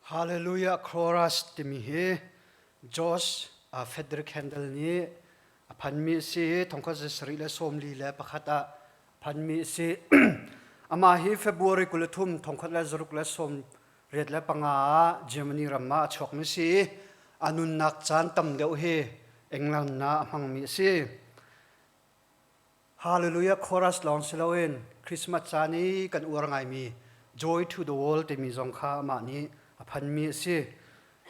Hallelujah Chorus timi hi George Frederick Handel nih a phanmi a si i thongkhat zasarih le sawmli le pakhat ah phanmi a si. Amah hi February 23 thongkhat le zaruk le sawm riat le panga ah Germany ram ah a chuakmi a si i a nunnak caan tam deuh hi England ah a hmangmi a si. Hallelujah chorus lawng si loin Christmas caan i kan uar ngaimi Joy to the World timi zong kha amah nih a phanmi a si.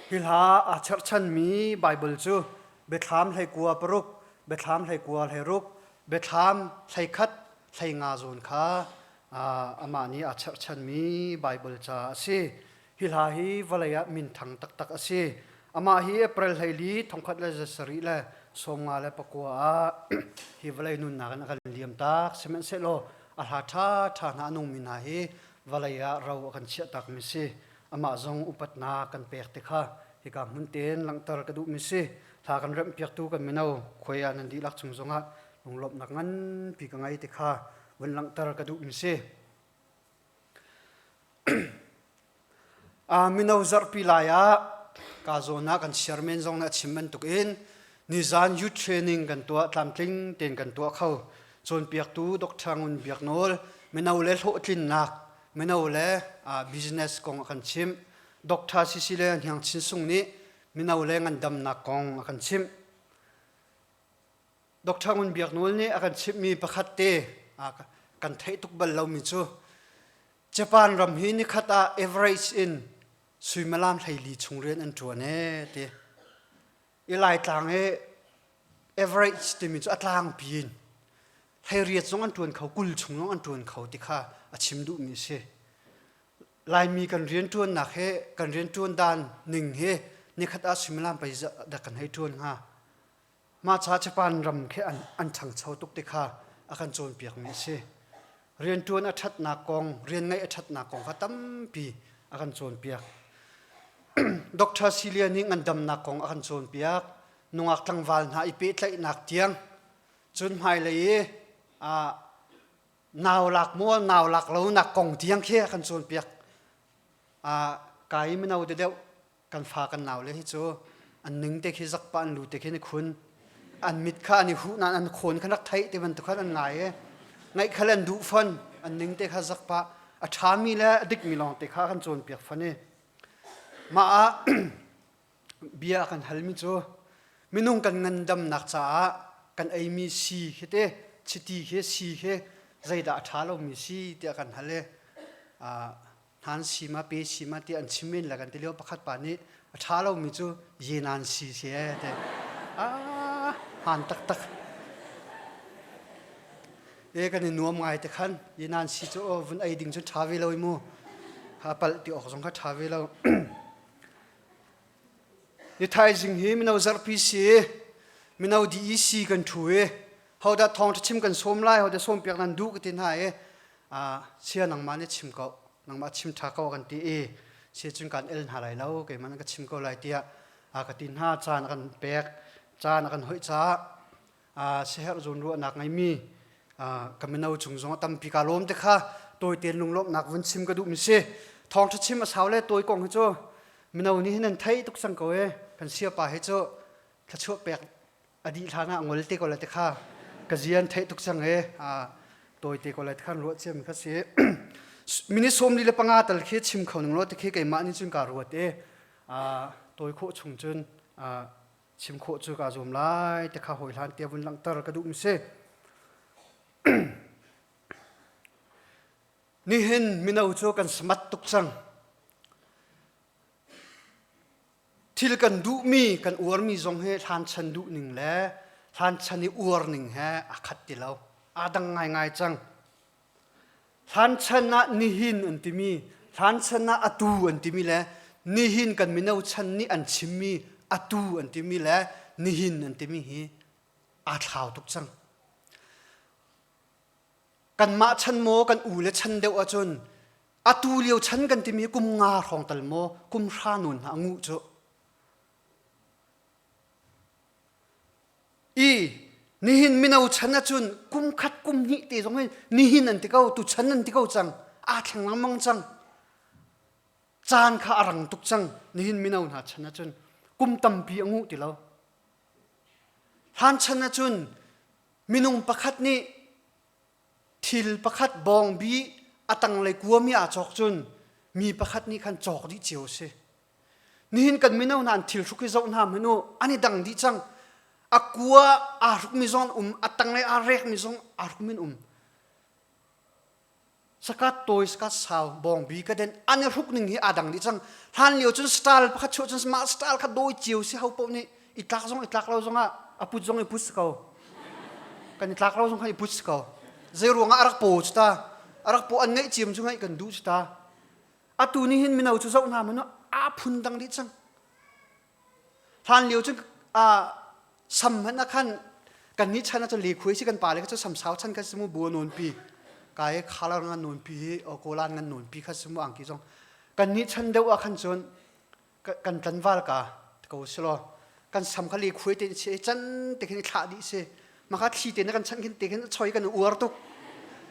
Hi hla aa cherhchanmi Baibal cu Biathlam hleikua paruk, Biathlam hleikua hleiruk, Biathlam hleikhat hleinga zawn kha amah nih aa cherhchanmi Baibal ca a si. Hi hla hi vawlei ah minthang taktak a si. Amah hi April 14 thongkhat le zasarih le sawmnga le pakua ah hi vawlei nunnak in a kan liam tak. Sihmanhsehlaw a hla ṭha ṭha hna a nungmi hna hi vawlei ah ro a kan chiah takmi si. Amah zong upatnak kan pek ti kha hika hmun tein langhter ka duhmi si. Hla kan remhpiaktu kan mino khuai ah nan dihlak chung zongah lunglawmhnak nganpi ka ngei ti kha vun langhter ka duhmi si. Mino zarhpi lai ah ka zawn ah kan chairman zong nih a chim bantukin nizan youth training kan tuah tlamtling tein kan tuah kho. Cawnpiaktu Dr. Ngun Biak Nawl mino le hlawhtlinnak mino le business kong a kan chimh. Dr. Cecilia Hniang Chin Sung nih mino le ngandamnak kong a kan chimh. Dr. Ngun Biak Nawl nih a kan chimhmi pakhat te kan theih tuk bal lomi cu Japan ram hi nikhat ah average in suimilam 14 chung rian an ṭuan ee ti. I Laitlang i average timi cu a tlangpi in hleiriat zong an ṭuan kho, 20 chung zong an ṭuan kho ti kha a chim duhmi a si. Laimi kan rianṭuannak hi kan rianṭuan dan ning hi nikhat ah suimilam pei dah kan hei ṭuan hnga. Mah ca Japan ram khi an, an ṭhangcho tuk ti kha a kan cawnpiakmi a si. Rianṭuan a ṭhatnak kong, rian ngeih a ṭhatnak kong kha tampi a kan cawnpiak. Dr. Celia nih ngandamnak kong a kan cawnpiak. Nungak tlangval hna i pehtlaihnak tiang, cun hmailei i ah nau lak maw nau lak lo nak kong tiang khi a kan cawnpiak. Ah kai mino deuh kan fa kan nau le hi cu an ning te khi zakpa an lu te khi ni khun an mit kha an i huh nain an khawn kha rak theih ti bantuk khan an ngai i ngaih khal an duh fon an ning te kha zakpa a ṭhami le a dikmi lawng te kha kan cawnpiak fon i mah ah bia kan halmi cu minung kan ngandamnak caah kan eimi si khi te chiti khi si khi zeidah a ṭha lomi si tiah kan hal i hnan si ma pe si ma ti an chim men le kan ti lio pakhat pa nih a ṭha lomi cu yenan si si e te ah hmaan taktak e kan i nuam ngai te khan yenan si cu aw vun ei ding cu ṭha ve lo i mu ha palh ti awk zong kha ṭha ve lo ni thaizing hi mino zarhpi si mino DEC kan ṭhu i hodah thawngṭha chim kan sawm lai hodah sawm piak nan duh ka ti hna i sia nangmah nih chim ko nangmah chim ṭha ko kan ti i sia cun kan el hna lai lo keimah nan ka chim ko lai tiah ka ti hna caan a kan pek caan a kan hoih caah siaherh zawn ruahnak ngeimi ka mino chung zong a tampi ka lawm te kha tawitein lunglawmhnak vun chim ka duhmi si thawngṭha chim a sau le tawi kong hi cu mino nih hin nan theih tuk cang ko e kan siapa hi cu thluachuah pek a dih hlan ah ngol te ko lai te kha ka zian theih tuk cang e tawi te ko lai te khan ruah ciam kha si minute 45 tal khi chim kho ning lo te khi keimah nih cun ka ruat e tawi khawh chung cun chim khawh cu ka zuam lai te kha hawi hlan tia vun langhter ka duh mi si nihin mino cu kan smart tuk cang Thil kan duhmi, kan uarmi zong hi hlanchan duhning le hlanchan i uarning he aa khat ti lo. Aa dang ngaingai cang. Hlanchan ah nihin an timi, hlanchan ah atu an timi le nihin kan mino chan nih an chimmi atu an timi le nihin an timi hi aa thlau tuk cang. Kanmah chan maw kan u le chan deuh ahcun atu lio chan kan timi kum nga hrawng tal maw kum hra nawn hna a nguh cu. I nihin mino chan ahcun kum khat kum hnih te zong hin nihin an ti ko tu chan an ti ko cang aa thleng lengmang cang. Caan kha a rang tuk cang. Nihin mino hna chan ahcun kum tampi a nguh ti lo. Hlan chan ahcun minung pakhat nih thil pakhat bawngbi a tanglei kuami aa cawk cun mi pakhat nih khan cawk dih cio a si. Nihin kan mino hna an thil hruk hi zoh hna hmanh u, an i dang dih cang. A kua aa hrukmi zong an um, a tanglei aa rekmi zong aa hrukmi an um. Sakat tawi, sakat sau, bawngbi ka den an i hruk ning hi aa dang dih cang. Hlan lio cun style pakhat chuah cun mah style kha dawi cio si ho paoh nih i tlak zong i tlak lo zong ah a put zong i put si ko. Kan i tlak lo zong khan i put si ko. Zei ruangah a rak paw cu ta? A rak paw an ngeih ciam cu ngeih kan duh cu ta. Atu ni hin mino cu zoh hna hmanh aa phun dang dih cang. Hlan lio cu sam hmanh ah khan kan nih chan ah cun lekhuai si kan pale kha cu samsau chan kha si mu bua nawn pi kai khalar ngan nawn pi hi kolan ngan nawn pi kha si mu angki zong kan nih chan deuh ah khan cun kan tlanval ka ko silaw kan sam kha le khuai te che can te khin i thlah dih si maka thli te na kan chan khin te khin choi kan uar tuk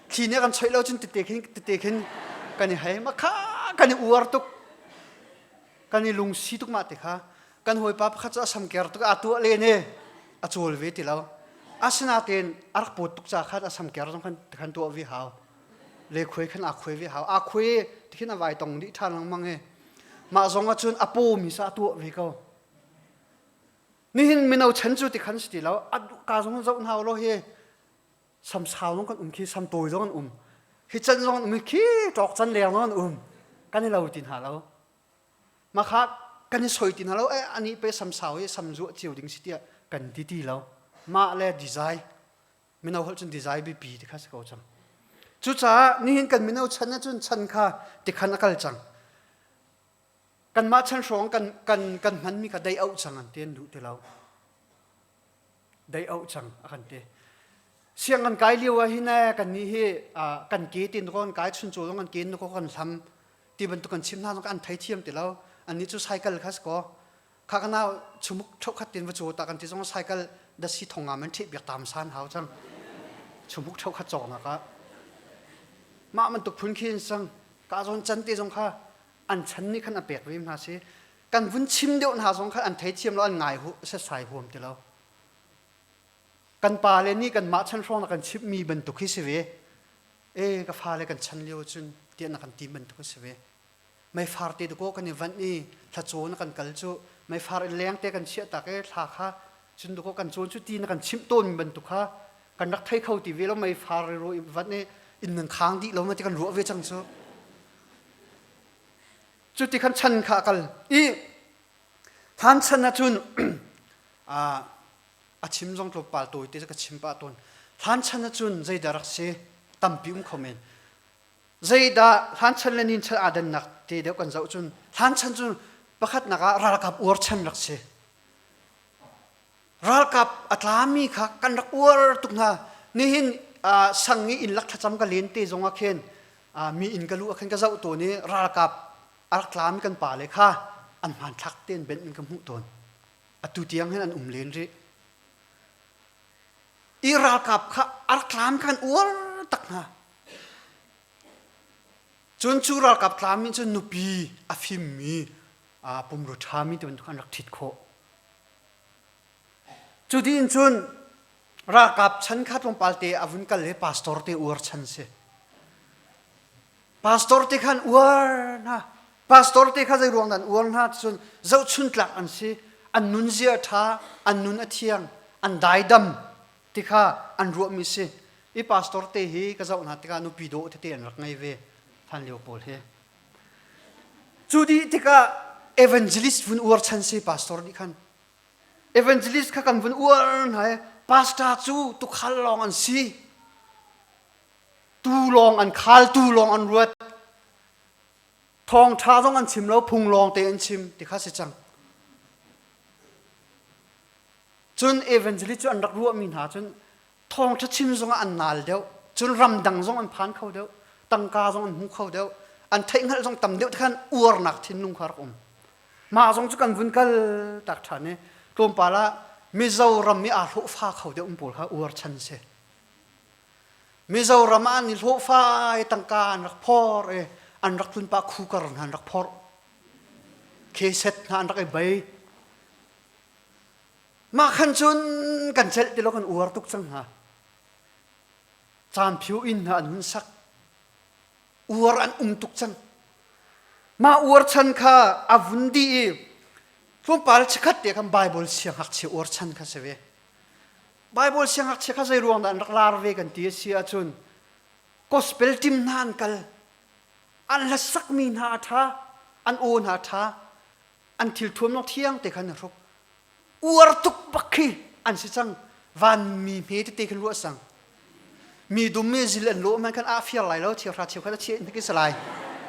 thli ne kan choi lo cun tete khin tete khin kan i hei makha kan i uar tuk kan i lungsi tuk ma te kha kan hawipa pakhat cu a sam ker tuk a tuah le ne a cawl ve ti lo asinain a rak pawt tuk ca khan a sam ker zong khan khan tuah ve hau le khuai khan a khuai ve hau a khuai tikhin a vai tong dih ṭhan lengmang i mah zong ah cun a pawmi sa a tuah ve ko nihin mino chan cu ti khan si ti lo a ka zong zoh hna law hi samsau zong kan um khi samtawi zong an um hi chan zong an um khi ṭawk chan leng zong an um kan i lo ti hna lo makha kan i soi ti hna lo eh ani pe samsau hi samzuah cio ding si tiah kan ti ti lo mah le design mino holh cun design biapi ti kha si ko cang cucaah nihin kan mino chan ahcun chan kha tikhan a kal cang kanmah chan hrawng kan kan kan hmanmi kha dei auh cang an ti an duh ti lo dei auh cang a kan ti siang kan kai lio ah hin kan nih hi kan ke tin ko kan kai chun chaw zong kan ke ko kan hlam ti bantuk kan chim hna zong an thei thiam ti lo an nih cu cycle kha si ko kha kana chumuk thokhat tin va chaw ta kan ti zong cycle da si thong nga man theh biak tam san hau cang chumuk thokhat cawk nak ah mah man tuk phun khin sang ka zon chan te zong kha an chan nih khan a pek ve hna si kan vun chim deuh hna zong khan an theithiam lo an ngai hu setsai huam ti lo kan pa le nih kan mah chan hrawng na kan chimh mi bantuk hi si ve e ka fa le kan chan lio cun tiah na kan ti bantuk hi si ve meifar te dakaw kan i vanh i thlacaw na kan kal cu meifar in leng te kan chiah tak e thla kha cun dakaw kan cawn cu ti na kan chimh tawn mi bantuk kha kan rak thei kho ti ve lo meifar ro i vanh i inn nan khang dih lo ma ti kan ruah ve cang cu Cuti khan chan kha a kal i hlan chan ahcun a chim zong tlawmpal tawi te ka chim pah tawn. Hlan chan ahcun zeidah rak si tampi um kho men. Zeidah hlan chan le nin chan aa dannak te deuh kan zoh cun hlan chan cu pakhatnak ah ralkap uar chan rak si. Ralkap a tlami kha kan rak uar tuk hna. Nihin sang i inn lak thlacam ka len te zong ah khin mi inn ka luh ah khin ka zoh tawn i ralkap a rak tlami kan pale kha an hmanthlak tein benh in ka hmuh tawn. Atu tiang hin an um len rih. I ralkap kha a rak tlam kha kan uar tak hna. Cun cu ralkap tlami cun nupi a fimmi pumrua ṭhami ti bantuk an rak ṭhit khawh. Cu dih cun ralkap chan kha tlawmpal te a vun kal i pastor te uar chan si. Pastor te khan uar hna. Pastor te kha zei ruang dah an uar hna cun zohchun tlak an si. An nunzia a ṭha, an nun a thiang, an daidam ti kha an ruahmi si. I pastor te hi ka zoh hna tikah nupi dawh tete an rak ngei ve hlan lio pawl hi. Cu dih tikah evangelist vun uar chan si pastor nih khan. Evangelist kha kan vun uar hna i pastor cu tukhal lawng an si. Tu lawng an khal, tu lawng an ruat. Thawngṭha zong an chim lo, phung lawng te an chim ti kha si cang. Cun evangelist cu an rak ruahmi hna cun thawngṭha chim zongah an nal deuh cun ramdang zong an phan kho deuh tangka zong an hmu kho deuh an theihhngalh zong tam deuh khan uarnak thinlung kha rak um mah zong cu kan vun kal tak ṭhan i tlawmpal ah Mizoram i aa hlawhfa kho deuh pawl kha uar chan si Mizoram ah an i hlawhfa i tangka an rak phor i an rak tlun pah khukar hna an rak phorh. Kheset hna an rak i bei. Mah khan cun kan celh ti lo kan uar tuk cang hna. Caanphio inn hna an hun sak. Uar an um tuk cang. Mah uar chan kha a vun dih i tlawmpal chikkhat te khan Baibal siangngakchia uar chan kha si ve. Baibal siangngakchia kha zei ruang dah an rak lar ve kan ti a si ahcun gospel team hna an kal. An hlasakmi hna a ṭha, an aw hna a ṭha, an thilthuam zong thiang te khan an hruk. Uar tuk bak khi an si cang. Vanmi hme tete khan ruah sang. Mi dum mi zil an lawh man khan a fiar lai lo cheuhra cheukhat a chiah hnik salai.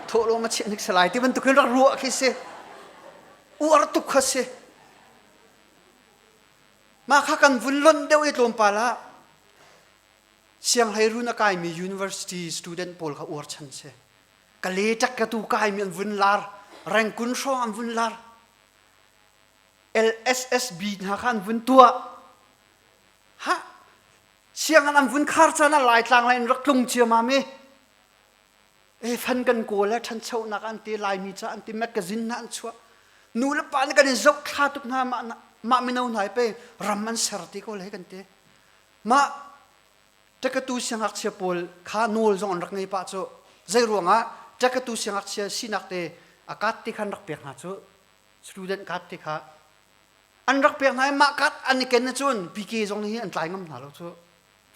Thawh lawm a chiah hnik salai ti bantuk hin rak ruah khi si. Uar tuk kha si. Mah kha kan vun lonh deuh i tlawmpal ah sianghleirun a kaimi university student pawl kha uar chan si. Ka le ṭak ka tu kaimi an vun lar, rengkun hrawng an vun lar. LSSB hna kha an vun tuah. Ha, sianginn an vun khar caan ah Laitlang lai in rak tlung ciamam i e fan kan kawl le ṭhanchonak an ti Laimi ca an ti magazine hna an chuah. Nu le pa nih kan in zohthla tuk hna mah mah mino hna hi pei ram an ser ti ko le kan ti. Mah ṭekatu siangngakchia pawl kha nawl zong an rak ngei pah cu zei ruangah ṭekatu siangngakchia sinak te a kat ti khan rak pek hna cu student card ti kha an rak pek hna i mah card an i ken ahcun PK zong nih an tlai ngam hna lo cu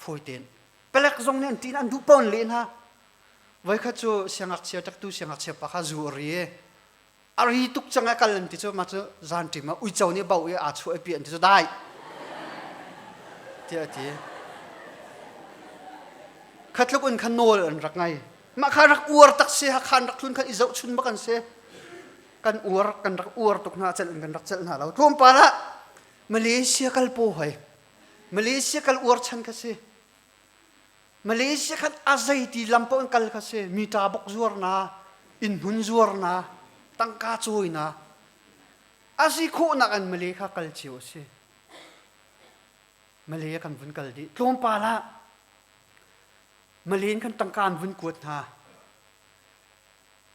fawi tein palek zong nih an ṭin an duh paoh an leh hna voikhat cu siangngakchia ṭektu siangngakchia pa kha zu a ri i a ri tuk cang a kal an ti cu mah cu zan ṭim ah uico nih bo i aa chuah i pi an ti cu dai tiah a ti khatluk in khan nawl an rak ngai mah kha rak uar tak si hakhan rak thlun khan i zohchun bak an si kan uar kan rak uar tuk hna celh in kan rak celh hna lo tlawmpal ah Malaysia kal po hoi Malaysia kal uar chan kha si Malaysia khan a zei ti lam paoh in kal kha si mi ṭa bok zuar na inn hmun zuar na tangka cawi na a si khawhnak an Malay kha kal cio a si Malay kan vun kal dih tlawmpal ah Malay in khan tangka an vun kuat hna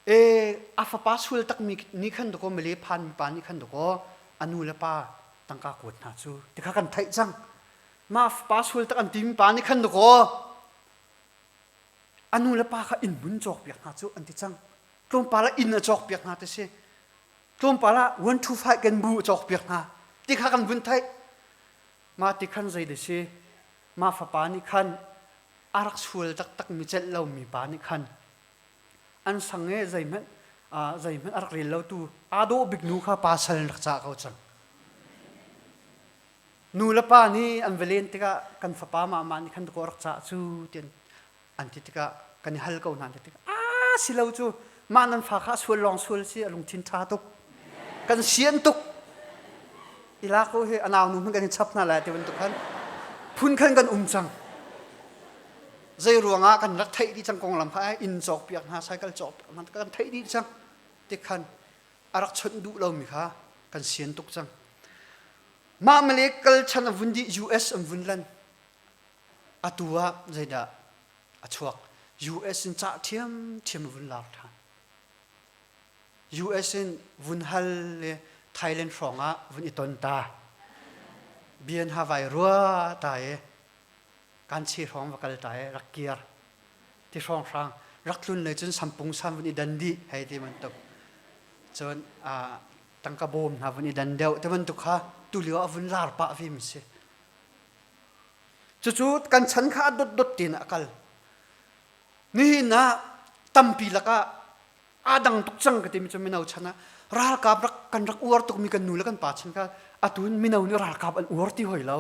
E a fapa sual takmi nih khan dakaw Malay phan mi pa nih khan dakaw a nu le pa tangka kuat hna cu ti kha kan theih cang. Mah fapa sual tak an timi pa nih khan dakaw a nu le pa kha inn hmun cawk piak hna cu an ti cang. Tlawmpal ah inn a cawk piak hna ti si. Tlawmpal ah 125 kan bu a cawk piak hna ti kha kan vun theih. Mah ti khan zei da si? Mah fapa nih khan a rak sual taktak mi celh lomi pa nih khan an sang i zeihmanh zeihmanh a rak rel lotu aa dawh bik nu kha pasal in rak cah ko cang. Nu le pa nih an va len tikah kan fapa mah mah nih khan dakaw rak cah cu tian an ti tikah kan i hal ko hna ti tikah aa si lo cu mah nan fa kha sual lawng sual si a lungthin ṭha tuk kan sian tuk ilak ko hi a nau nu hmanh kan i chap hna lai ti bantuk khan phun khan kan um cang Zei ruangah kan rak theih dih cang konglam kha inn cawkpiak hna, cycle cawkpiak hna kan theih dih cang. Tikhan a rak chawnh duh lomi kha kan sian tuk cang. Mah Malay kal chan a vun dih US an vun lan. Atu ah zeidah a chuak? US in cah ṭhiamṭhiam a vun lar ṭhan. US in vun hal le Thailand hrawng ah vun i ton ta. Bian ha vai rua ta i kan chi hrawng va kal ta i rak kir ti hrawnghrang rak tlun lei cun sampung san vun i dan dih hei ti bantuk cun tangka bawm hna vun i dan deuh ti bantuk kha tulio a vun lar pah ve mi si cucu kan chan kha a dot dot tin a kal nihin ah tampi lakah aa dang tuk cang ka timi cu mino chan ah ralkap rak kan rak uar tukmi kan nu le kan pa chan kha atu in mino nih ralkap an uar ti hoi lo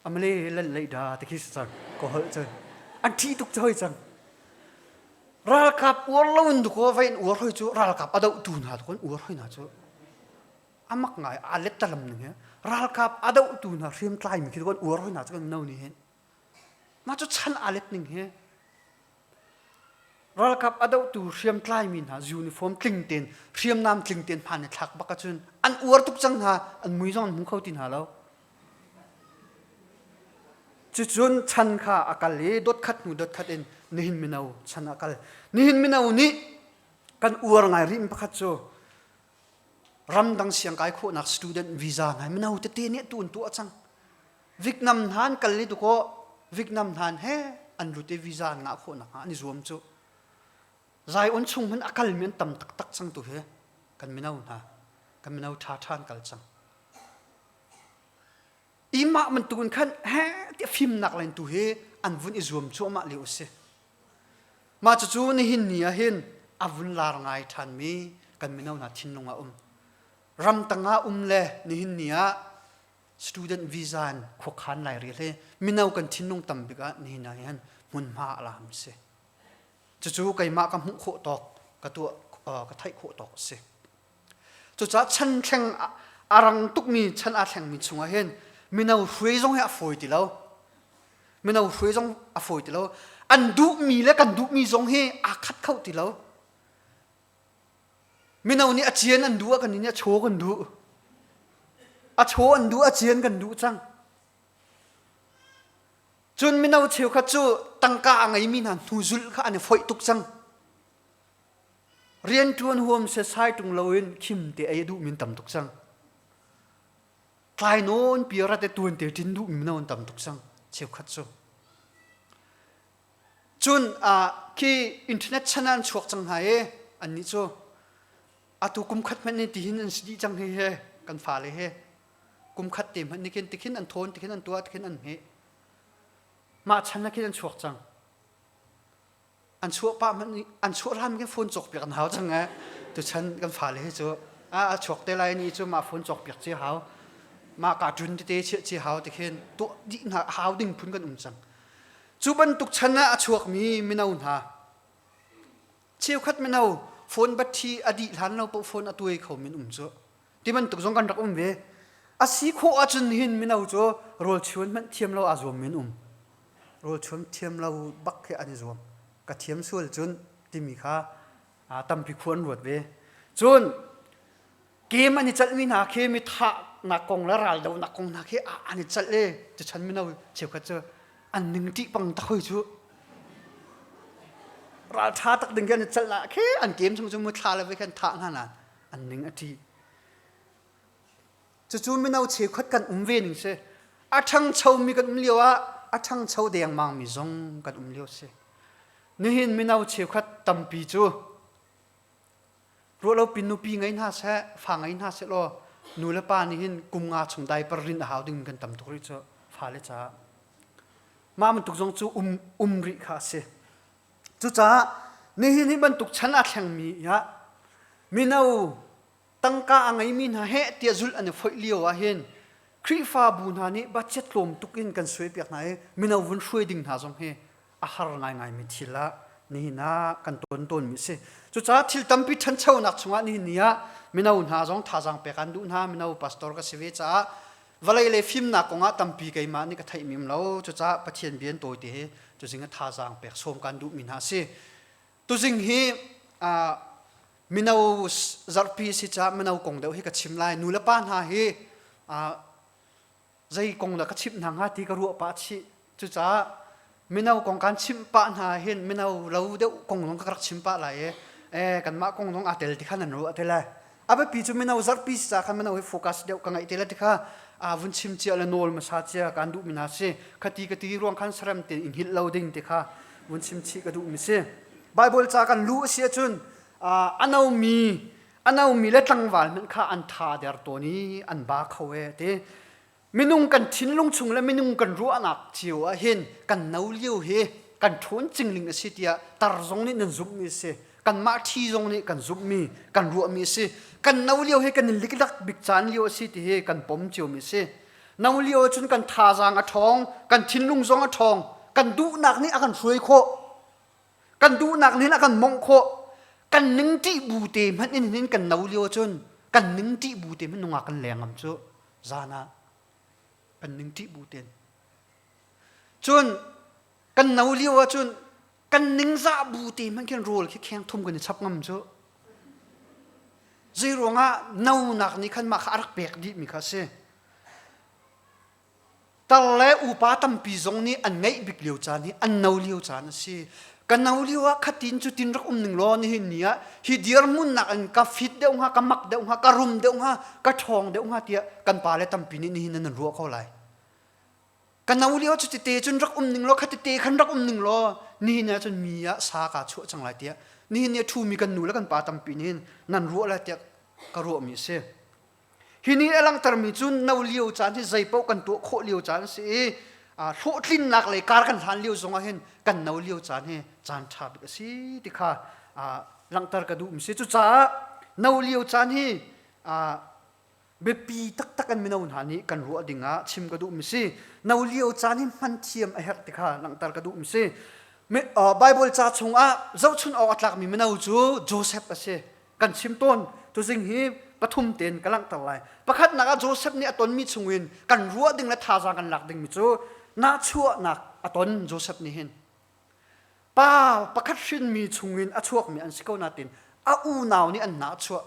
amale lan lei da ti khi cang ko holh cun an ṭih tuk hoi cang ralkap uar lo in duko vai in uar hoi cu ralkap a dohtu hna tu kan uar hoi hna cu amak ngai a let talam ning he ralkap a dohtu hna hriamtlai mi khi kan uar hoi hna cu kan no ni hin mah cu chan a let ning he Ralkap a dohtu hriamtlaimi hna uniform tling tein hriamnam tling tein hman i thlak bak ahcun an uar tuk cang hna an mui zong an hmu kho ti hna lo. Cucun chan kha a kal i dot khat hnu dot khat in nihin mino chan a kal. Nihin mino nih kan uar ngai rih pakhat cu. Ramdang siangkai khawhnak student visa hna mino tete nih tu an tuah cang. Vietnam hna an kal i tukaw Vietnam hna he an lut i visa an ngah khawh nakhnga an i zuam cu. Zion chung hmanh a kalmi an tam taktak cang tu hi kan mino hna kan mino ṭha ṭha an kal cang. Imah bantukin khan he tiah fimnak len tu hi an vun i zuam cuahmah lio a si. Mah cucu nihin ni ah hin a vun lar ngai ṭhanmi kan mino hna thinlung ah um. Ramtang ah um le nihin ni ah student visa in khuakhan lairel hi mino kan thinlung tam bik ah nihin ah hin hmunhma a lam si. Cucu keimah ka hmuh khawh tawk ka tuah ka theih khawh tawk a si. Cucaah chan thleng a rang tukmi chan aa thlengmi chungah hin mino hruai zong hi a fawi ti lo. Mino hruai zong a fawi ti lo. An duhmi le kan duhmi zong hi aa khat kho ti lo. Mino nih a cian an duh ah kan nih a chaw kan duh. A chaw an duh a cian kan duh cang. Cun mino cheukhat cu tangka a ngeimi hna hnuzulh kha an i foih tuk cang. Rianṭuan huam setsai ṭung loin khim te ei a duhmi an tam tuk cang. Tlai nawn pi rat i tuan te ṭin duhmi mino an tam tuk cang cheukhat cu. Cun khi internet chan ah an chuak cang hna i annih cu atu kum khat hmanh nih tihin an si dih cang hi he kan fale he kum khat te hmanh nih khin tikhin an thawn tikhin an tuah tikhin an hmeh mah chan ah khin an chuak cang an chuah pah hmanh nih an chuah hlan khin phone cawk piak an hau cang eh tuchan kan fale hi cu a a chuak te lai ni cu mah phone cawk piak ci hau mah cartoon tete chiah ci hau ti khin tuah dih hna hau ding phun kan um cang cu bantuk chan ah a chuakmi mino hna cheukhat mino phone battery a dih hlan lo paoh phone a tuai kho min um cu ti bantuk zong kan rak um ve a si khawh ahcun hin mino cu rawl chuan hmanh thiam lo aa zuam min um rawl chuan thiam lo bak khi an i zuam ka thiam sual cun timi kha tampi khu an ruat ve cun game an i calhmi hna khi mi thahnak kong le raldonak kong hna khi an i calh i tuchan mino cheukhat cu an ning ṭih pang tak hoi cu ralṭha tak ding khi an i calh ah khi an game chung cu mu thla le ve khan thah hna nain an ning a ṭih. Cucu mino cheukhat kan um ve ning si. A ṭhangchomi kan um lio ah a ṭhangcho dengmangmi zong kan um lio si. Nihin mino cheukhat tampi cu ruahlopi nupi ngei hna seh, fa ngei hna seh law nu le pa nih hin kum nga chung diaper rin a hau ding kan tam tuk rih cu fale caah. Mah bantuk zong cu um, um rih kha a si. Cucaah nihin hi bantuk chan aa thlengmi ah mino tangka a ngeimi hna heh tiah zulh an i foih lio ah hin Khrihfabu hna nih budget tlawm tuk in kan suaipiak hna i mino vun hruai ding hna zong hi a har ngaingaimi thil ah nihin ah kan ton tawnmi a si. Cucaah thil tampi ṭhanchonak chungah nihin ni ah mino hna zong thazaang pek an duh hna mino pastor ka si ve caah Vawlei le fimnak kongah tampi keimah nih ka theihmi um lo. Cucaah Pathian bia tawite hi tuzing ah thazaang pek sawm kan duhmi hna a si. Tuzing hi mino zarhpi si caah mino kong deuh hi ka chim lai. Nu le pa hna hi zei kong dah ka chimh hna hnga ti ka ruah pah chih. Cucaah mino kong kan chimh pah hna hin mino lo deuh kong zong ka rak chim pah lai i eh kanmah kong zong aa tel ti kha nan ruah te lai. A biapi cu mino zarhpi si ca khan mino hi focus deuh ka ngeih te lai ti kha aa vun chim cia le nawl hmasa cia kaan duhmi hna si. Khati ka ti ruang khan sarem tein i hngilh lo ding ti kha vun chim chih ka duhmi si. Bible ca kan lu a si ahcun a nomi a nomi le tlangval hmanh kha an tha der tawn i an ba kho e ti. Minung kan thinlung chung le minung kan ruahnak cio ah hin kan no lio hi kan ṭhawn cingling a si tiah tar zong nih nan zumhmi a si. Kanmah ṭhi zong nih kan zumhmi, kan ruahmi a si. Kan no lio hi kan i liklak bik caan lio a si ti hi kan pom ciomi a si. No lio ahcun kan thazaang a ṭhawng, kan thinlung zong a ṭhawng, kan duhnak nih a kan hruai khawh. Kan duhnak nih a kan mongh khawh. Kan ningṭih bu te hmanh in hin kan no lio ahcun kan ningṭih bu te hmanh nungak kan leng ngam cu. Zan ah kan ningṭih bu ten. Cun kan no lio ahcun kan ningzah bu te hmanh khin rawl khi kheng thum kan i chap ngam cu. Zei ruangah nonak nih khan mah kha a rak pek dihmi kha a si. Tar le upa tampi zong nih an ngeih bik lio caan hi an no lio caan a si. Ka no lio ah khatin cu tin rak um ning law nihin ni ah hi dirhmun nak in ka fit deuh hnga, ka mak deuh hnga, ka rum deuh hnga, ka ṭhawng deuh hnga tiah kan pa le tampi nih nihin nan ruah ko lai. Ka no lio cu tete cun rak um ning law kha tete khan rak um ning law nihin ah cun mi ah sa kaa chuah cang lai tiah nihin ni a ṭhumi kan nu le kan pa tampi nih hin nan ruah lai tiah ka ruahmi a si. Hi nih a langhtermi cu no lio caan hi zeipaoh kan tuah khawh lio caan a si i hlawhtlinnak lei kar kan hlan lio zongah hin kan no lio caan hi caan ṭha bik a si ti kha langhter ka duhmi si. Cucaah no lio caan hi biapi taktak in mino hna nih kan ruah ding ah chim ka duhmi si. No lio caan hi hman thiam a herh ti kha langhter ka duhmi si. Bible ca chungah zohchun awk a tlakmi mino cu Joseph a si. Kan chim tawn tuzing hi pathum tein ka langhter lai. Pakhatnak ah Joseph nih a tonmi chungin kan ruah ding le thazaang kan lak dingmi cu nahchuahnak a ton Joseph nih hin. Pa pakhat hrinmi chungin a chuakmi an si ko nain a unau nih an nahchuah.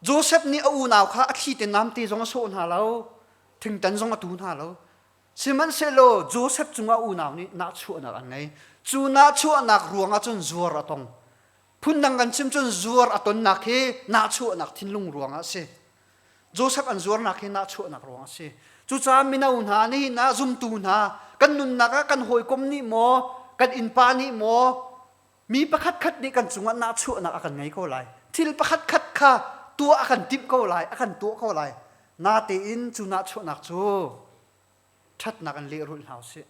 Joseph nih a unau kha a thli te namte zong a sawh hna lo, thingtan zong a tu hna lo. Sihmanhsehlaw Joseph cungah unau nih nahchuahnak an ngei. Cu nahchuahnak ruangah cun zuar a tong. Phundang kan chim cun zuar a tonnak hi nahchuahnak thinlung ruangah a si. Joseph an zuarnak hi nahchuahnak ruangah a si. Cucaah mino hna nihin ah zumtu hna kan nunnak ah kan hawikom nih maw kan innpa nih maw mi pakhat khat nih kan cungah nahchuahnak a kan ngei ko lai. Thil pakhat khat kha tuah a kan timh ko lai, a kan tuah ko lai. Natein cu nahchuahnak cu ṭhatnak in lehrulh hna usih.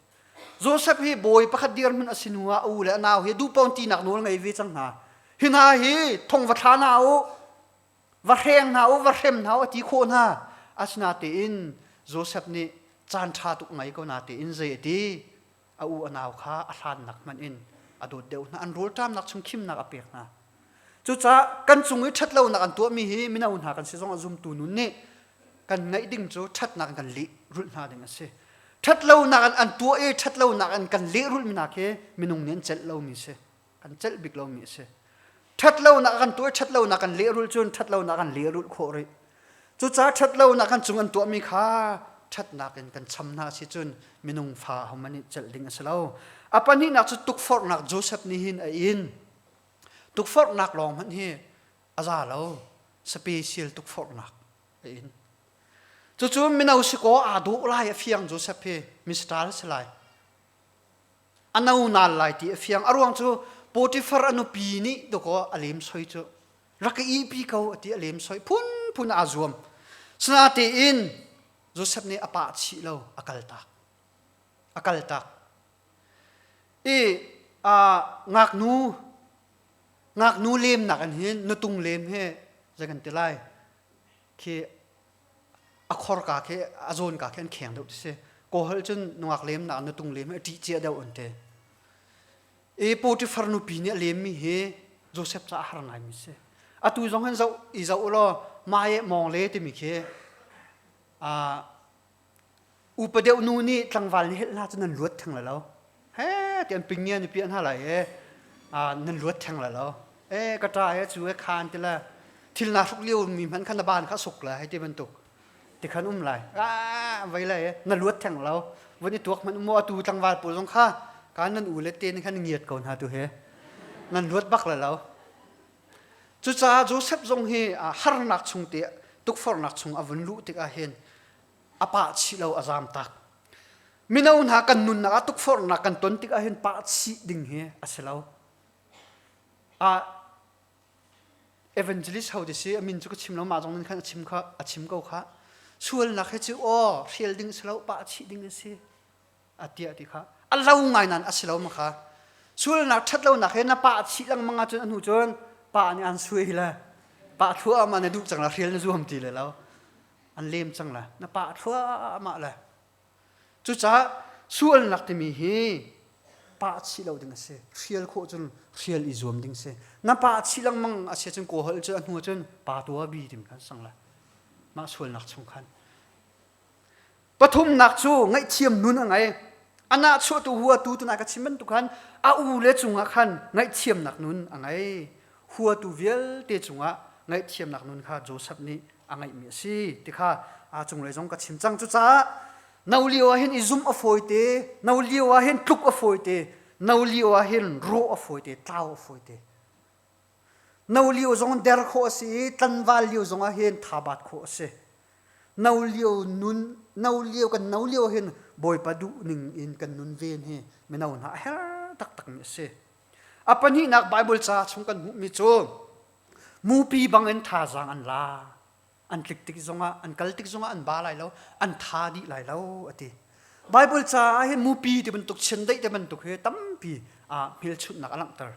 Joseph hi bawi pakhat dirhmun a si hnu ah a u le a nau hi duhpawn tinak nawl ngei ve cang hna. Hi hna hi thong va thla hna u, va hreng hna u, va hrem hna u a ti khawh hna. Asinatein Joseph nih caan ṭha tuk ngei ko natein zei a ti? A u a nau kha a hlannak hmanh in a dawt deuh hna. An rawlṭamnak chung khimnak a pek hna. Cucaah kan cung i ṭhatlonak an tuahmi hi mino hna kan si zong ah zumtu nun nih kan ngeih ding cu ṭhatnak in kan lehrulh hna ding a si. Ṭhatlonak in an tuah i ṭhatlonak in kan lehrulhmi hna khi minung nih an celh lomi a si. Kan celh bik lomi a si. Ṭhatlonak kan tuah i ṭhatlonak kan lehrulh cun ṭhatlonak kan lehrulh khawh rih. Cucaah ṭhatlonak kan cung an tuahmi kha ṭhatnak in kan cham hna si cun minung fa hohmanh nih celh ding a si lo. A pahnihnak cu tukforhnak Joseph nih hin a in. Tukforhnak lawng hmanh hi a za lo. Special tukforhnak a in. Cucu mino si kaw aa dawh lai a fiang Joseph hi Mr. si lai. A no nal lai ti a fiang. A ruang cu Potiphar a nupi nih dawkaw a lem soi cu rak ka ihpi ko a ti a lem soi phunphun aa zuam. Sinatein Joseph nih a pah chih lo a kaltak. A kaltak. I ngaknu ngaknu lemnak in hin nutung lem he zei kan ti lai khi a khorka khi a zawnka khi an kheng deuh ti si kawhol cun nungak lem nak nutung lem hi a ṭih cia deuh an ti i Potiphar nupi nih a lemmi hi Joseph caah har ngaimi si atu zong hin zoh i zoh law mai mawng le timi khi upa deuh nu nih tlangval nih helh hna cu nan luat theng lai lo he ti an ping ngia ni piah hna lai e nan luat theng lai lo e ka ṭa he cu e khan ti le thil naa hruk lio mi hmanh khan na ban kha suk lai hei ti bantuk ti khan um lai ah vei lai na luat theng lo vun i tuak hmanh um atu tlangval pawl zong kha kan nan u le te nih khan ngiat ko hna tu he nan luat bak lai lo cucaah Joseph zong hi harnak chung te tukforhnak chung a vun luh tikah hin a pah chih lo a zaam tak mino hna kan nunnak ah tukforhnak kan ton tikah hin pah chih ding hi a si lo ah evangelist ho ti si a min cu ka chim lo mah zong nin khan a chim kha a chim ko kha sualnak hi cu aw hrial ding si lo pah chih ding a si a tiah ti kha a lo ngai nan a si lo ma kha sualnak ṭhat lonak he na pah chih lengmang ahcun a hnu cun pa nih an sui le pah thluahmah na duh cang la hrial na zuam ti le lo an lem cang la na pah thluahmah le cucaah sualnak timi hi pah chih lo ding a si hrial khawh cun hrial i zuam ding si na pah chih lengmang a si cun kaw holh cu a hnu cun pa tua bi tim khan sang la mah sualnak chung khan Pathumnak cu ngaihthiam nun a ngei. A nahchuahtu huatu tunai ka chim bantuk khan a u le cungah khan ngaihthiamnak nun a ngei. Huatu vialte cungah ngaihthiamnak nun kha Joseph nih a ngeihmi a si ti kha a cunglei zong ka chim cang. Cucaah no lio ah hin i zumh a fawi te, no lio ah hin tluk a fawi te. No lio ah hin rawh a fawi te, tlau a fawi te. No lio zong der khawh a si i tlanval lio zong ah hin thabat khawh a si. No lio nun, no lio kan no lio hin Bawipa duh ning in kan nun ven hi mino hna a her taktak mi a si. A pahnihnak Bible ca chung kan hmuhmi cu mupi bangin thazaang an la. An tlik tik zongah, an kal tik zongah an ba lai lo, an tha dih lai lo a ti. Bible caah hin mupi ti bantuk chiandeih ti bantuk hi tampi ah hmelchunhnak a langhter.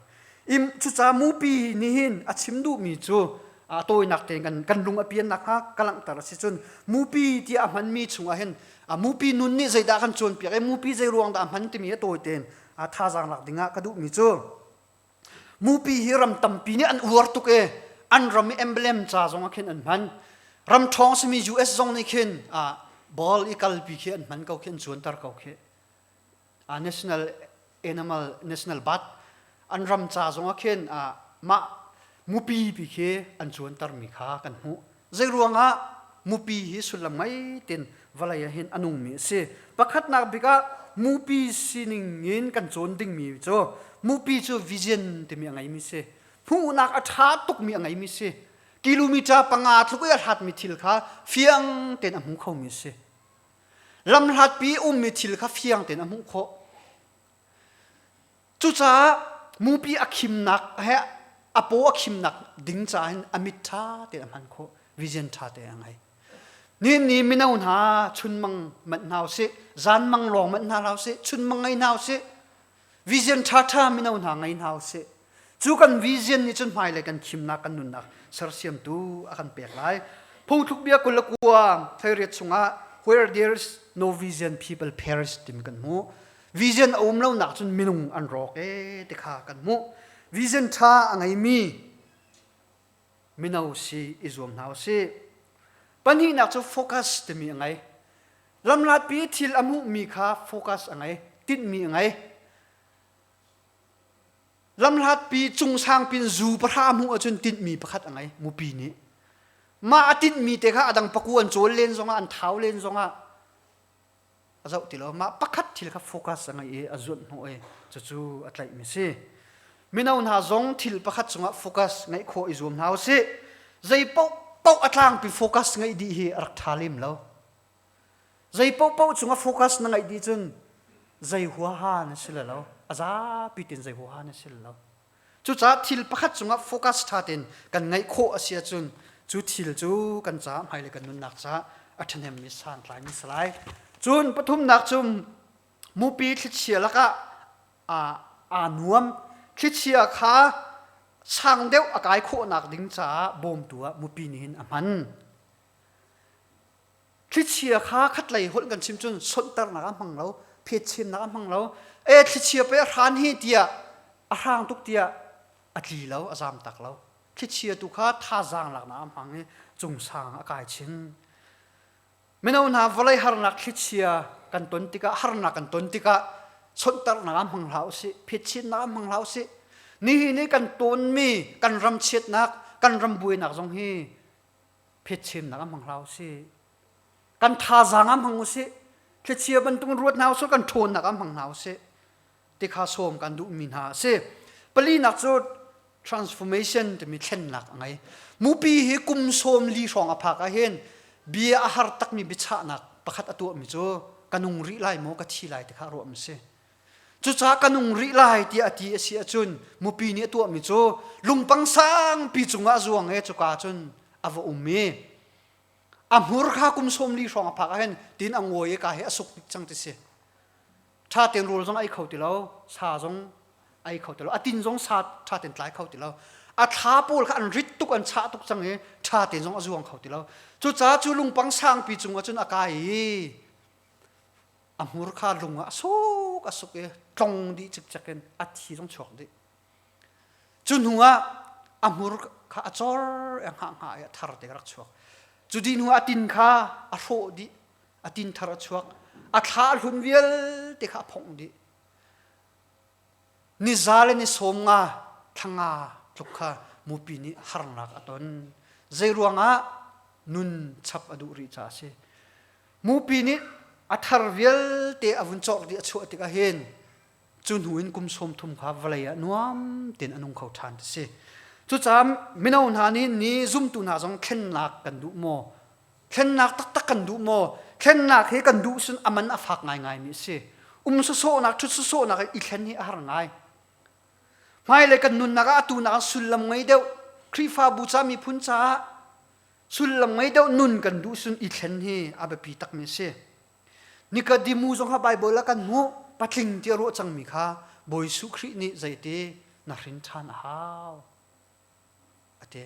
Im cucaah mupi nih hin a chim duhmi cu a tawinak tein kan kan lung a pian nakhnga ka langhter a si cun mupi tiah a hmanmi chungah hin mupi nun nih zeidah kan cawnpiak i mupi zei ruang dah a hman timi a tawi tein thazaang lak dingah ka duhmi cu Mupi hi ram tampi nih an uar tuk i an ram i emblem ca zong ah khin an hman. Ram ṭhawng simi US zong nih khin ball i kalpi khi an hman ko khi an cuanter ko khi. National animal national bird an ram ca zong ah khin mah mupi pi khi an cuantermi kha kan hmuh. Zei ruangah mupi hi sullam ngei tin vawlei ah hin a nungmi a si. Pakhatnak bik ah mupi sining in kan cawn dingmi cu mupi cu vision timi a ngeimi si. Hmuhnak a ṭha tukmi a ngeimi si. Kilometer panga tluk i a hlatmi thil kha fiang tein a hmu khomi a si. Lamhlatpi ummi thil kha fiang tein a hmuh khawh. Cucaah mupi a khimnak he a paw a khimnak ding caah hin a mit ṭha tein a hman khawh, vision ṭha tein a ngei. Nihin ni mino hna chunmang manh hna usih, zanmang lawng manh hna hlah usih, chunmang ngei hna usih, vision ṭhaṭha mino hna ngei hna usih. Cu kan vision nih cun hmailei kan khimnak kan nunnak sersiamtu a kan pek lai. Phungthluk bia 29 theiriat chungah where there is no vision people perish timi kan hmuh. Vision a um lonak cun minung an rawk e ti kha kan hmuh. Vision ṭha a ngeimi mino si i zuam hna usih. Pahnihnak cu focus timi a ngei. Lamhlatpi thil a hmuhmi kha focus a ngei, tinhmi a ngei. Lamhlatpi cung sangpin zu pahra hmuh ahcun tinhmi pakhat a ngei, mupi nih. Mah a tinhmi te kha a dang paku an cawl len zongah an thau len zongah a zoh ti lo mah pakhat thil kha focus a ngei i a zuanh hnawh i cucu a tlaihmi si mino hna zong thil pakhat cungah focus ngeih khawh i zuam hna usih zei paoh paoh a tlangpi focus ngeih dih hi a rak ṭha lem lo zei paoh paoh cungah focus na ngeih dih cun zei huaha na si lo a zapi tin zei huaha na si lo Cucaah thil pakhat cungah focus ṭha tein kan ngeih khawh a si ahcun cu thil cu kan caah hmailei kan nunnak caah a ṭhahnemmi santlaimi si lai. Cun pathumnak cu mupi thlichia lakah aa nuam. Thlichia kha sang deuh a kai khawhnak ding caah bawmtu ah mupi nih hin a hman. Thlichia kha khatlei holh kan chim cun sonhtarnak a hmang lo, phetchemnak a hmang lo. E thlichia pe a hran hi tiah a hrang tuk tiah a tli lo, a zam tak lo. Thlichia tu kha thazaang laknak a hmang i cungsang a kai chin. Mino hna vawlei harnak thlichia kan ton tikah harnak kan ton tikah sonhtarnak ah hmang hlah usih, phetchinnak ah hmang hlah usih. Nihin i kan tonmi kan ram chiatnak, kan ram buainak zong hi phetchemnak ah hmang hlah usih. Kan thazaang ah hmang usih. Thlichia bantuk in ruat hna usih, kan ṭhawnnak ah hmang hna usih. Ti kha sawm kan duhmi hna a si. Palinak cu transformation timi thlennak a ngei. Mupi hi kum 40 hrawng a phak ahhin bia a har takmi biachahnak pakhat a tuahmi cu ka nung rih lai maw ka thi lai ti kha ruahmi si. Cucaah ka nung rih lai tiah a ti a si ahcun mupi nih a tuahmi cu lungpang sangpi cungah a zuang i cuka cun a va um i a hmur kha kum 40 hrawng a phak ahhin tin a ngawi i ka hi a suk bik cang ti si. Ṭha tein rawl zong a ei kho ti lo, sa zong a ei kho ti lo, a tin zong sa ṭha tein tlai kho ti lo. A thla pawl kha an rit tuk an chah tuk cang i ṭha tein zong a zuang kho ti lo. Cucaah cu lungpang sangpi cungah cun a kai i a hmur kha lung ah a suk a suk i tlong dih cikcek in a thi zong chuak dih. Cu hnu ah a hmur kha a cor i a hngah hngah i a thar te rak chuak. Cu dih hnu ah a tin kha a hrawh dih, a tin thar a chuak. A thla a hlun vialte kha a phongh dih. Ni za le ni sawm nga thla nga tluk kha mupi nih harnak a ton. Zei ruangah nun chap a duh rih caah a si. Mupi nih a thar vialte a vun cawk dih a chuah tikah hin Cu hnu in kum 30 kha vawlei ah nuam tein a nung kho ṭhan ti si. Cucaah mino hna nih ni zumtu hna zong thlennak kan duh maw? Thlennak taktak kan duh maw? Thlennak hi kan duh sun a man a fak ngaingaimi a si. Um sawsawhnak, ṭhut sawsawhnak i thlen hi a har ngai. Hmailei kan nunnak ah atu nak sullam ngei deuh Khrihfabu ca miphun caah sullam ngei deuh nun kan duh sun i thlen hi a biapi takmi a si. Nikadimu zong kha Baibal ah kan hmuh patling ti a ruah cangmi kha Bawi Jesuh Khrih nih zeiti na hrin ṭhan a hau a ti.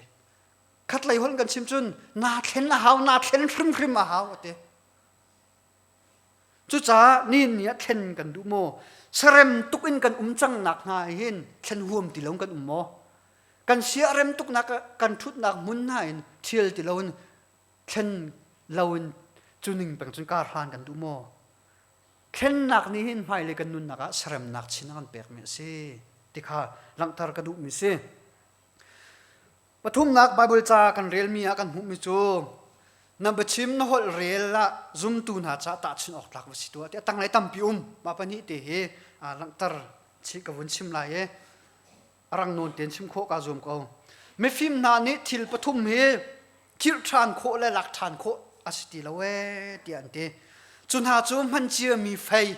Khatlei holh kan chim cun naa thlen a hau, naa thlen hrimhrim a hau a ti. Cucaah nihin ni ah thlen kan duh maw? Sarem tuk in kan um cang nak hna hin thlen huam ti lo kan um maw? Kan siarem tuknak kan ṭhutnak hmun hna in ṭhial ti loin thlen loin cu ning peng cun kar hlan kan duh maw? Thlennak nih hin hmailei kan nunnak ah saremnak chin a kan pekmi a si ti kha langhter ka duhmi si. Pathumnak Baibal ca kan relmi ah kan hmuhmi cu na biachim na holh rel ah zumtu hna caah tahchunh awk tlak va si tuah tiah tanglei tampi um mah pahnih te hi langhter chih ka vun chim lai i a rang nawn tein chim khawh kaa zuam ko. Mifim hna nih thil pathum hi khirh ṭhan khawh le lak ṭhan khawh a si ti lo ee tiah an ti. Cu hna cu hman ciami fei,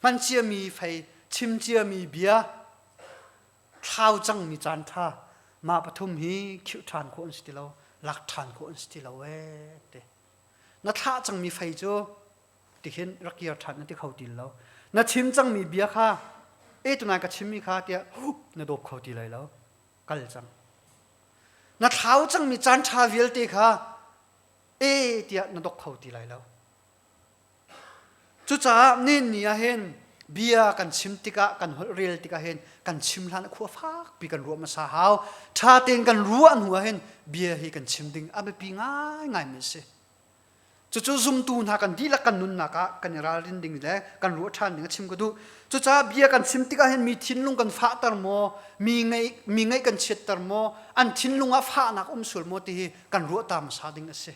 hman ciami fei, chim ciami bia, thlau cangmi caan ṭha mah pathum hi khirh ṭhan khawh an si ti lo, lak ṭhan khawh an si ti lo ee ti. Na thlah cangmi fei cu tikhin rak kir ṭhan na ti kho ti lo. Na chim cangmi bia kha e tunai ka chimmi kha tiah na dawp kho ti lai lo. Kal cang. Na thlau cangmi caan ṭha vialte kha e tiah na dok kho ti lai lo. Cucaah nihin ni ah hin bia kan chim tikah kan holh rel tikah hin kan chim hlan khua fakpi kan ruah hmasa hau. Ṭha tein kan ruah hnu ah hin bia hi kan chim ding a biapi ngaingaimi a si. Cucu zumtu hna kan dihlak kan nunnak ah kan i ralrin ding le kan ruah ṭhan ding a chim ka duh. Cucaah bia kan chim tikah hin mi thinlung kan fahter maw, mi ngaih mi ngaih kan chiatter maw, an thinlung ah fahnak um sual maw ti hi kan ruah ta hmasa ding a si.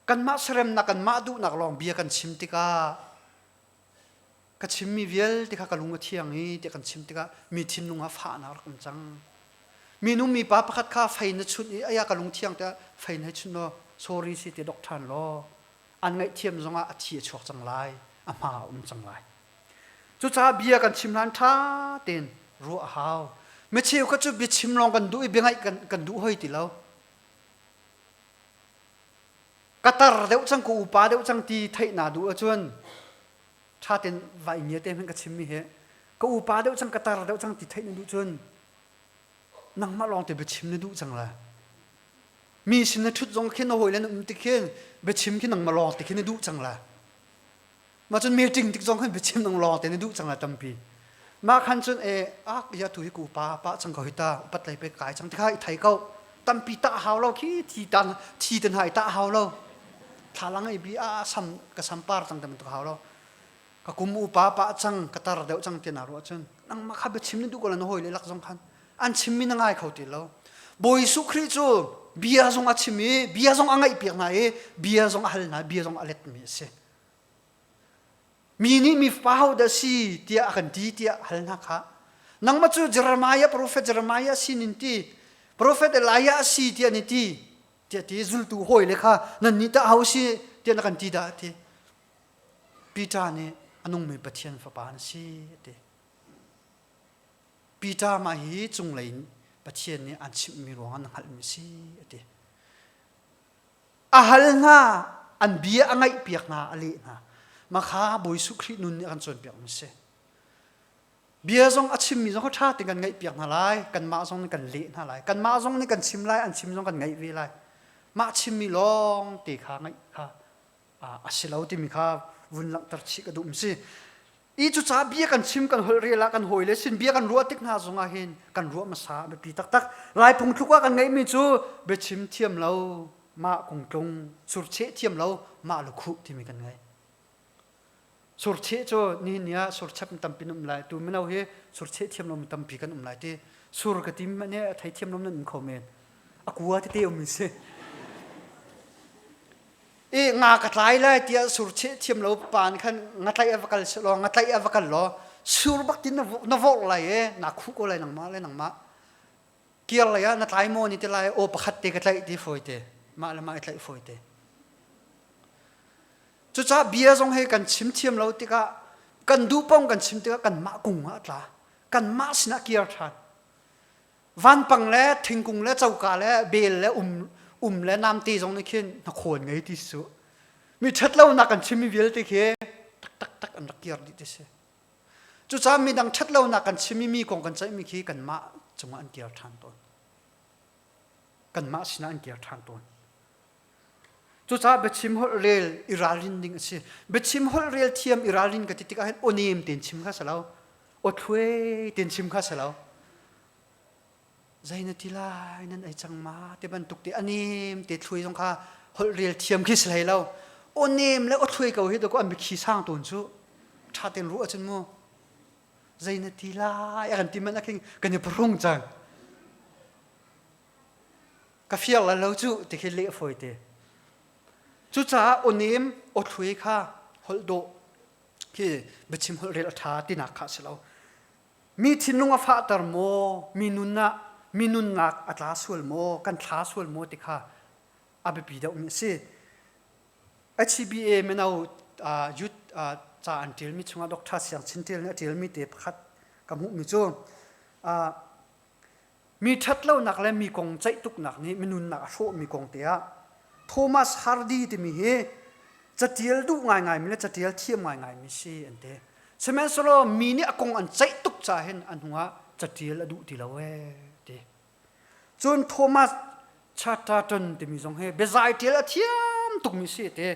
Kanmah seremnak kanmah duhnak lawng bia kan chim tikah ka chimmi vialte kha ka lung a thiang i tiah kan chim tikah mi thinlung ah fahnak rak um cang. Minu mipa pakhat kha fei na chunh i aya ka lung thiang tiah fei na hei chunh law sorry si ti dok ṭhan law an ngaihthiam zongah a thi a chuak cang lai a hma a um cang lai. Cucaah bia kan chim hlan ṭha tein ruah a hau. Micheu kha cu biachim lawng kan duh i bia ngaih kan, kan duh hoi ti lo. Ka tar deuh cang ka upa deuh cang ti theih naa duh ahcun ṭha tein vai ngia te hmanh ka chimmi hi ka upa deuh cang ka tar deuh cang ti theih na duh cun nangmah lawng te biachim na duh cang la mi sin na ṭhut zong khin na hawile na um tik khin biachim khi nangmah lawng te khi na duh cang la Mah cun meeting tik zong khan biachim nang lawng te na duh cang la tampi. Mah khan cun e ak ya tu hi ku pa pa cang ko hi ta upat lei pe kai cang ti kha i thei ko. Tampi ta hau lo khi thi tan thi tan hai ta hau lo. Thlalang ai bi a sam ka sam par cang te man hau lo. Ka kum upa pa cang ka tar deuh cang ti na ruah cun nangmah kha biachim na duh ko la na hawi le lak zong khan an chimmi na ngai kho ti lo. Bawi Jesuh Khrih cu bia zong a chim i bia zong a ngaih piak hna i bia zong a hal hna bia zong a letmi a si. Mi nih mi fapa hodah si tiah a kan ti tiah hal hna kha. Nangmah cu Jeremiah, profet Jeremiah sin in ti, profet Elijah a si tiah ni ti, tiah ti zultu hawi le kha nan nih tah ho si tiah na kan ti dah ti. Peter nih a nungmi Pathian fapa na si a ti. Peter mah hi cunglei in Pathian nih an chimhmi ruangah na hngalhmi si a ti. A hal hna, an bia a ngaihpiak hna, a leh hna. Mah kha Bawi Jesuh Khrih nun nih a kan cawnpiakmi a si. Bia zong a chimmi zong kha ṭha tein kan ngaihpiak hna lai, kanmah zong nih kan leh hna lai, kanmah zong nih kan chim lai, an chim zong kan ngaih ve lai. Mah chimmi lawng te kha ngaih kha a si lo timi kha vun langhter chih ka duh si. I cucaah bia kan chim kan holh rel ah kan hawile sin bia kan ruah tik hna zongah hin kan ruah hmasa a biapi taktak. Lai phungthluk ah kan ngeihmi cu biachim thiam lo mah kungtlung, surcheh thiam lo mah lukhuh timi kan ngei. Surcheh cu nihin ni ah surchep tampi um lai. Tu mino hi surcheh thiam lo mi tampi kan um lai ti. Sur ka ti mi nih a thei thiam lo nan um kho men. A kua tete um mi si. I nga ka tlai lai tiah sur cheh thiam lo pa nih khan nga tlaih a va kal selaw nga tlaih a va kal law sur bak tin na vorh lai e na khuh ko lai nangmah le nangmah. Kir lei ah na tlai maw ni ti lai aw pakhat te ka tlaih ti fawi te mah le mah i tlaih fawi te. Cucaah bia zong he kan chim thiam lo tikah kan duh pong kan chim tikah kanmah kung ah a tla. Kanmah sinah kir ṭhan. Vanpang le thingkung le coka le bel le um, um le namte zong nih khin hnakhawn ngei ti su. Mi ṭhatlonak kan chimmi vialte khi tak tak tak an rak kir dih ti si. Cucaah midang ṭhatlonak kan chimmi mi kong kan ceihmi khi kanmah cungah an kir ṭhan tawn. Kanmah sinah an kir ṭhan tawn. Cucaah biachim holh rel i ralrin ding a si. Biachim holh rel thiam i ralrin ka ti tikah hin aw nem tein chim kha si lo. Aw thluai tein chim kha si lo. Zei na ti lai nan ei cang ma ti bantuk te a nem te thluai zong kha holh rel thiam khi si hlei lo. Aw nem le aw thluai ko hi to an biakhi sang tawn cu. Ṭha tein ruah ahcun mu. Zei na ti lai a kan ti man ah khin kan i phrung cang. Ka fiar la lo cu ti khi leh fawi te. Cucaah aw nem aw thluai kha holh dawh khi biachim holh rel a ṭha tinak kha a si lo. Mi thinlung a fahter maw, mi nun ah mi nunnak a tla sual maw, kan thla sual maw ti kha a biapi deuhmi a si. HCBA mino uh, youth uh, ca an ṭialmi chungah Dr. Siang Chin Ṭial nih a ṭialmi te pakhat ka hmuhmi cu uh, Mi ṭhatlonak le mi kong ceih tuknak nih minunnak a hrawhmi kong te ah Thomas Hardy timi hi catial duh ngaingaimi le catial thiam ngaingaimi si an ti. Sihmanhsehlaw mi nih a kong an ceih tuk ca hin a hnuah catial a duh ti lo ee ti. Cun Thomas Chatterton timi zong hi biazai ṭial a thiam tukmi si ti.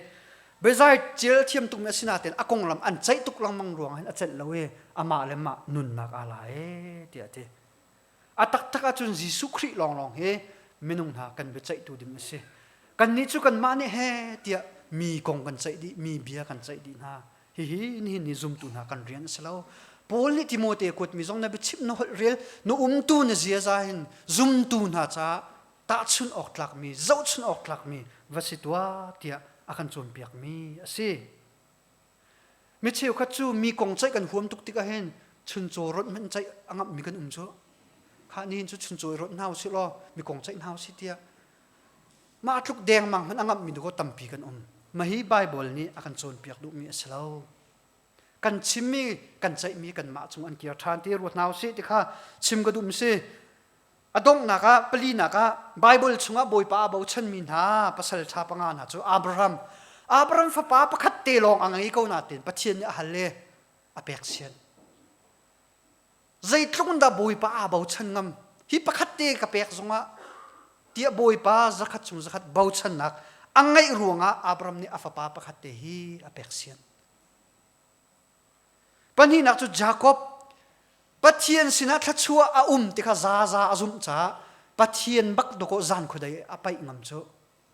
Biazai ṭial a thiam tukmi a si nain a konglam an ceih tuk lengmang ruang hin a celh lo i amah le mah nunnak aa la ee tiah a ti. A taktak ahcun Jesuh Khrih lawnglawng hi minung hna kan biaceihtu ding a si. Kannih cu kanmah nih he tiah mi kong kan ceih dih, mi bia kan ceih dih hna. Hihi nihin ni zumtu hna kan rian a si lo. Paul nih Timote kuatmi zong na biachimh na holh rel, na umtu na ziaza hin zumtu hna caah tahchun awk tlakmi, zohchun awk tlakmi va si tuah tiah a kan cawnpiakmi a si. Mi cheukhat cu mi kong ceih kan huam tuk tikah hin chuncaw rawnh hmanh ceih a ngamhmi kan um cu. Khah nihin cu chuncaw i rawnh hna usih law mi kong ceih hna usih tiah mah tluk dengmang hmanh a ngamhmi dawkaw tampi kan um. Mah hi Baibal nih a kan cawnpiak duhmi a si lo. Kan chimmi, kan ceihmi kanmah cung an kir ṭhan ti ruat hna usih ti kha chim ka duhmi si. A donghnak ah palinak ah Baibal chungah Bawipa a bochanmi hna pasal ṭha panga hna cu Abraham. Abraham fapa pakhat te lawng a ngei ko nain Pathian nih a hal i a pek sian. Zeitluk in dah Bawipa aa bochan ngam? Hi pakhat te ka pek zongah tiah Bawipa zakhat chung zakhat bochannak a ngeih ruangah Abraham nih a fapa pakhat te hi a pek sian. Pahnihnak cu Jakob Pathian sinah thluachuah a um ti kha zaza a zumh caah Pathian bak dawkaw zan khuadei a paih ngam cu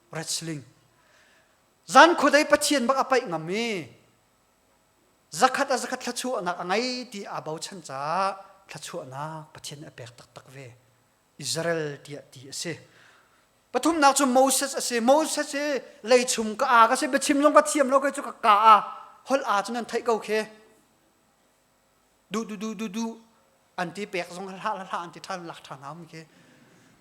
wrestling. Zan khuadei Pathian bak a paih ngam i zakhat a zakhat thluachuahnak a ngei ti aa bochan caah thluachuahnak Pathian nih a pek taktak ve. Israel tiah ti a si. Pathumnak cu Moses a si. Moses hi leichum ka aa ka si biachim zong ka thiam lo kei cu ka ka a holh aa cu nan theih ko khi. Du du du du du an ti pek zong hlah hlah an ti ṭhan lak ṭhan hau mi khi.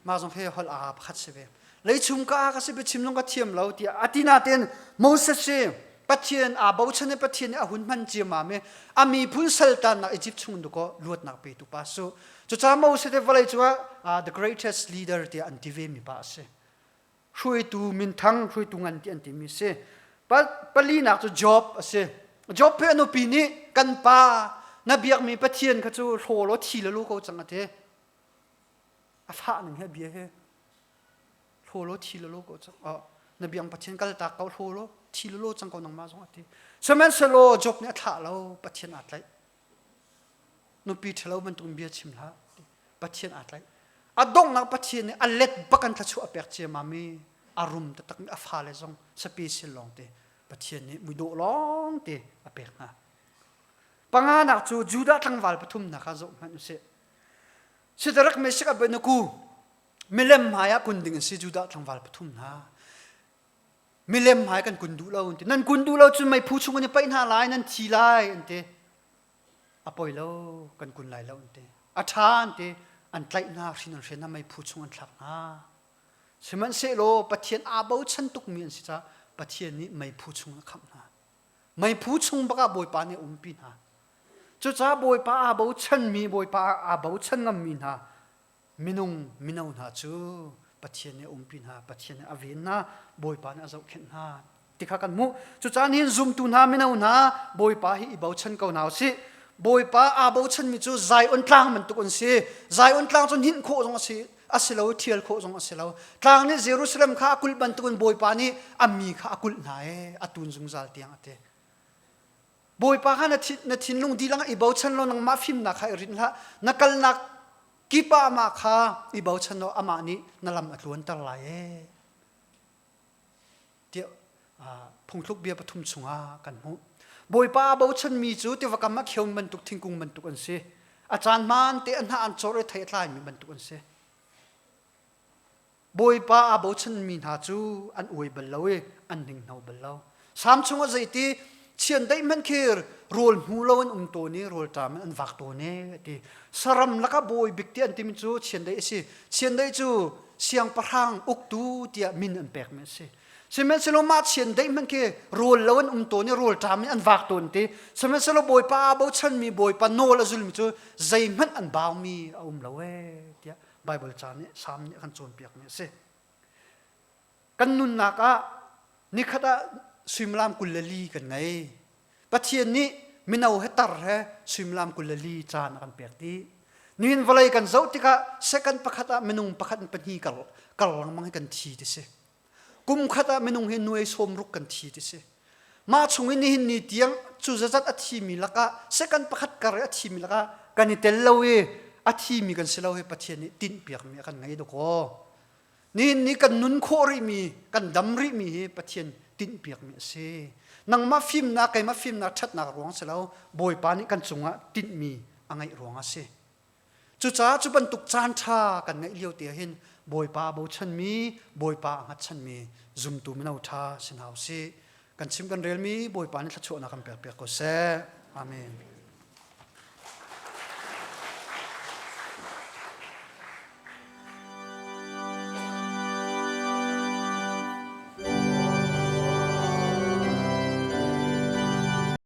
Mah zong hi holh aa pakhat si ve. Leichum ka aa ka si biachim zong ka thiam lo tiah a ti nain Moses hi Pathian aa bochan i Pathian nih a hun hman ciammam i a miphun saltannak Egypt chung dukaw luatnak petu pa su. Cucaah Moses hi vawlei cungah the greatest leader tiah an ti ve mi pa a si. Hruaitu minthang, hruaitu ngan ti an timi a si. Palinak cu Job a si. Job hi a nupi nih kan pa na biakmi Pathian kha cu hlaw law thi lalu ko cang a ti. A fah ning he bia he. Hlaw law thi lalu ko cang. Oh, na biang Pathian kal tak ko hlaw law thi lalu cang ko nangmah zong a ti. Sihmanhsehlaw Job nih a thlah lo Pathian aa tlaih. Nupi ṭhalo bantuk in bia chim hlah. Pathian aa tlaih. A donghnak Pathian nih a let bak an thluachuah a pek ciammam i a rum taktakmi a fale zong sapi sil lawng te Pathian nih muidawh lawng te a pek hna. Panganak cu Judah tlangval pathumnak kha zoh hmanh usih. Sidarak Meshach Abednego milem hmai ah kun ding an si Judah tlangval pathum hna. Milem hmai kan kun duh lo an ti. Nan kun duh lo cun meiphu chung an i paih hna lai, nan thi lai an ti. A poi lo, kan kun lai lo an ti. A ṭha an ti. An tlaih hna, hrin an hren hna, meiphu chung an thlak hna. Sihmanhsehlaw Pathian aa bochan tukmi an si caah Pathian nih meiphu chung a khamh hna. Meiphu chung bak ah Bawipa nih a umpi hna. Cucaah Bawipa aa bochanmi, Bawipa aa bochan ngammi hna minung mino hna cu Pathian nih a umpi hna, Pathian nih a ven hna, Bawipa nih a zohkhenh hna ti kha kan hmuh. Cucaah nihin zumtu hna mino hna Bawipa hi i bochan ko hna usih. Bawipa aa bochanmi cu Zion tlang bantuk an si. Zion tlang cu hninh khawh zong a si, a si lo, thial khawh zong a si lo. Tlang nih Jerusalem kha a kulh bantukin Bawipa nih a mi kha a kulh hna ee, a tun zungzal tiang a ti. Bawipa kha na thinlung dihlak i bochan law nangmah fimnak kha i rinh hlah. Na kalnak kip ah amah kha i bochan law amah nih na lam a tluanter lai ee. Tiah phungthluk bia pathum chungah kan hmuh. Bawipa a bochanmi cu tiva kam ah khion bantuk thingkung bantuk an si. A caan hmaan te a hnah an cawr i thei a tlaimi bantuk an si. Bawipa aa bochanmi hna cu an uai bal lo i an hninghno bal lo. Salm chungah zeiti chiandeih hmanh khi rawl hmu lo in um tawn i rawlṭam in an vak tawn e a ti. Saram lakah bawi bik ti an timi cu chiandeih a si. Chiandeih cu siangpahrang uktu tiah min an pekmi a si. Sihmanhsehlaw mah chiandeih hmanh khi rawl lo an um tawn i rawlṭam in an vak tawn ti. Sihmanhsehlaw Bawipa aa bochanmi Bawipa nawl a zulmi cu zeihmanh an baumi a um lo ee tiah Baibal ca nih Salm nih a kan cawnpiakmi a si. Kan nunnak ah nikhat ah suimilam 24 kan ngei. Pathian nih mino he tar he suimilam 24 caan a kan pek dih. Nihin vawlei kan zoh tikah second pakhat ah minung pakhat in pahnih kar, kar lengmang hi kan thi ti si. Kum khat ah minung hi nuai sawm ruk kan thi ti si. Mah chung in nihin ni tiang cu zazat a thimi lakah second pakhat kar i a thimi lakah kan i tel lo i a thimi kan si lo hi Pathian nih tinhpiakmi a kan ngei dawkaw. Nihin ni kan nun khawh rihmi, kan dam rihmi hi Pathian tinhpiakmi a si. Nangmah fimnak, keimah fimnak ṭhatnak ruang si lo, Bawipa nih kan cungah tinhmi a ngeih ruang a si. Cucaah cu bantuk caan ṭha kan ngeih lio te ahhin Bawipa a bochanmi, Bawipa a hngatchanmi zumtu mino ṭha si hna usih. Kan chim kan relmi Bawipa nih thluachuahnak kan pekpiak ko seh. Amen.